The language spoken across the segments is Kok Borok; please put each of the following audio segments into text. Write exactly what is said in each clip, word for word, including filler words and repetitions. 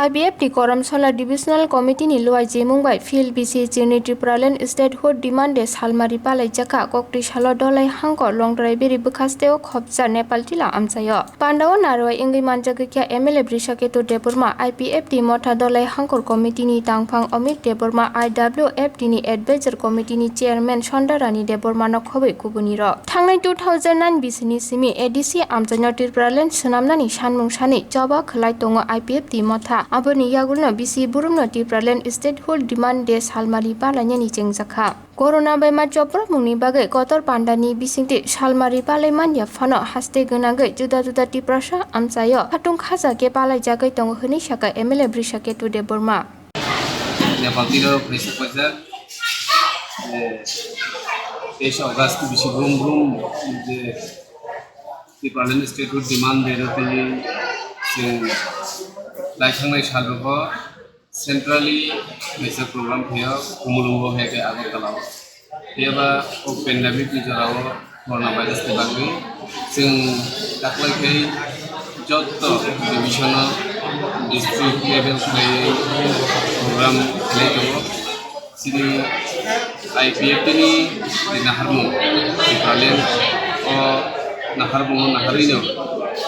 I P F T Koramsola Divisional Committee ni luai jimung bai Phil B C Chini Tipraland Statehood Demand Day salmari palaijakha. Koktwi salo Dolai Hangkor Longtrai Beri bwkhasteo khopjak Nepal Tila amchaio. Pandao narwai wngwi manjagwi kha M L A Brishaketu Debbarma, I P F T Motha Dolai Hangkor Committee ni tangphang Omik Debbarma, I W F T ni Advisor Committee ni Chairman Sondarani Debbarma no khobwi kubuni rok. Thangnai two thousand nine bisini simi A D C amchaino Tipraland swnamnani sanmung sani choba khwlai tongo I P F T Motha. Aboni yagulno B C Burumno Tipraland Statehood Demand Day salmari palainani chengjakha. Corona bai ma chopropmungni bagwi kotor pandani bisingtwi salmari palai manya phano haste gwnangwi juda juda Tiprasa amchaio khatung khaja khe palaijagwi tongo hwnwi sakha M L A Brishaketu Debbarma. Nepal tiro kaisa kaisa, eh, teis August bisi brum brum je Tipraland Statehood Demand Day rwtwi chwng lai thangnai sal rogo centrally kaisa program khaio, Khumulwngo hai khe Agartala o. Phiya ba o pandemic ni jora o coronavirus ni bagwi chwng taklai khai jotto division o district level khlaiwi program khlai tongo. Chini I P F T ni naharmung Tipraland o naharmung o naharwi no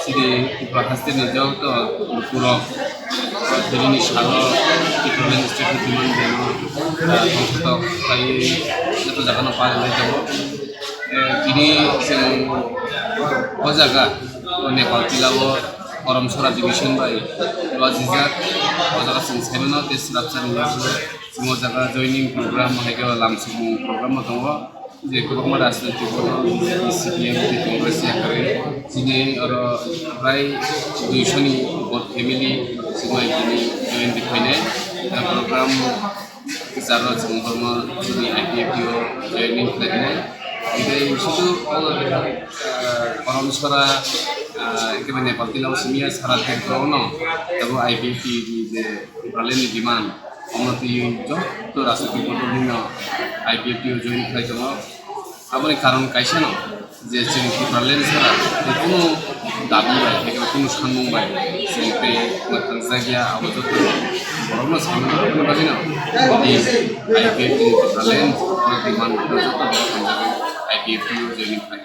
chini Tripura haste ni jotto lukurok o tini ni salo Tipraland Statehood Demand Day no, ah, tongthok khlaiwi joto jaga no parinai tongo. Eh, tini chwng o jaga o Nepal Tila o Koramsola Division bai lojijak. O jaga chwng sai mano tei swrapsa ni yago chwng o jaga joining program hai khe lamsokmung program bo tongo. Je kwbangma rajnoitik dol, C P M tei Congress yakarwi chini oro prai duisho ni vote family chwng bai tini join rwphainai. Program kwcharo chwng bono chini I P F T o joining khlainai. Tei sudu o, ah, Koramsola, ah, kebo Nepal Tila o simi ya sara desh o no abo I P F T ni je Tipraland ni demand, omo twi jotto rajnoitik bodol ni no I P F T o join khlai tongo. Aboni karon kaisa no, je chini Tipraland sara je kunu dabi bai, hai khe kunu sanmung bai, chini tei mwkhang jakya, abo jotto borok no sanmung aboni bagwi no, tini I P F T ni Tipraland ni demand no jotto borok hamjagwi I P F T o join khlai.